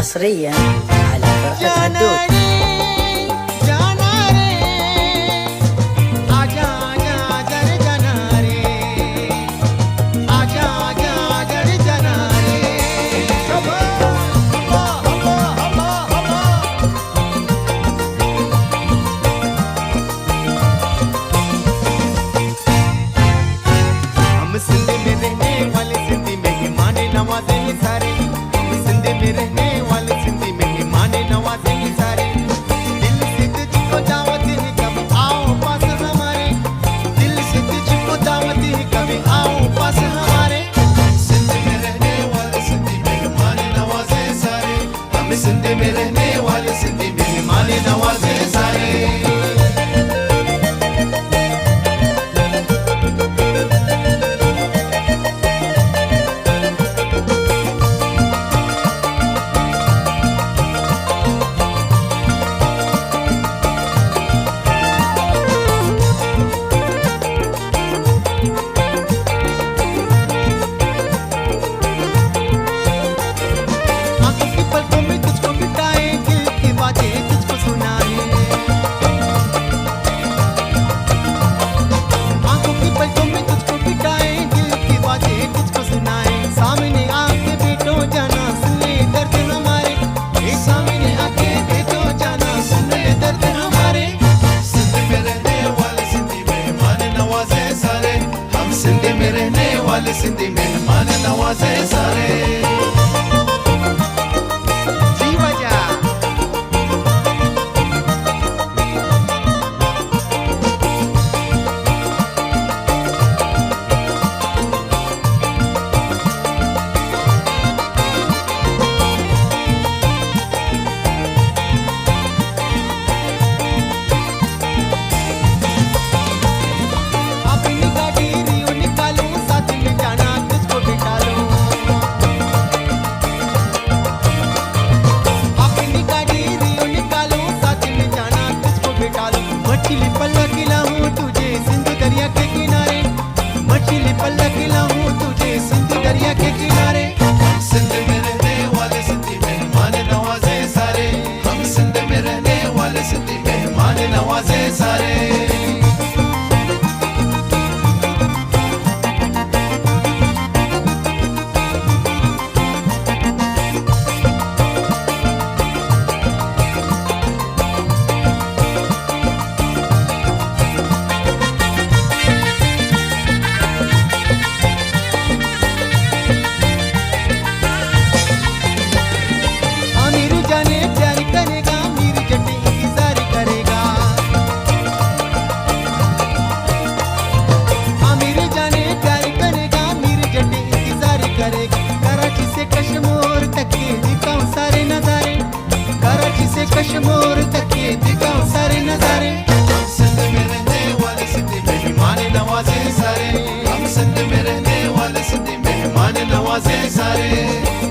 حصريًا على فرقة الدود. ہم سندھ میں رہنے والے سندھی مہمان نوازے ہیں سارے. ہم سندھ میں رہنے والے سندھی مہمان نوازے ہیں سارے. دل سے تجھ کو دعوت ہے، کبھی آؤ پاس ہمارے. دل سے تجھ کو دعوت ہے، کبھی آؤ پاس ہمارے. سندھ میں رہنے والے سندھی مہمان نوازے ہیں سارے. ہم سندھ میں رہنے والے سندھی مہمان نوازے سارے. آنکھوں کی پلکوں میں تجھ کو مٹائے، دل کی باتیں تجھ کو سنائے. آنکھوں کی پلکوں میں تجھ کو مٹائے، دل کی باتیں تجھ کو سنائے. سامنے آ کے بیٹھو جانا، سن لے درد ہمارے. اے سامنے آ کے بیٹھو جانا، سن لے درد ہمارے. سندھ میں رہنے والے سندھی مہمان نوازے سارے. ہم سندھ میں رہنے والے سندھی مہمان نوازے سارے. جی واجہ. اپنی گاڑی ریو نکالوں، ساتھ میں جانا تجھ کو بٹھا لوں. اپنی گاڑی ریو نکالوں، ساتھ میں جانا تجھ کو بٹھا لوں. مچھلی پلا کھلاؤں تجھے سندھ دریا کے کنارے. مچھلی پلا کھلاؤں تجھے سندھ دریا کے کنارے. ہم سندھ میں رہنے والے سندھی مہمان نوازے سارے. ہم سندھ میں رہنے والے سندھی مہمان نوازے سارے. آمیر جانے پیار کرے گا، میر جٹے انتظار کرے گا. آمیر جانے پیار کرے گا، میر جٹے انتظار کرے گا. کراچی سے کشمور تک کے دکھاؤں سارے نظارے. کراچی سے کشمور تک کے دکھاؤں سارے نظارے. ہم سندھ میں رہنے والے سندھی مہمان نوازے سارے. ہم سندھ میں رہنے والے سندھی مہمان نوازے سارے.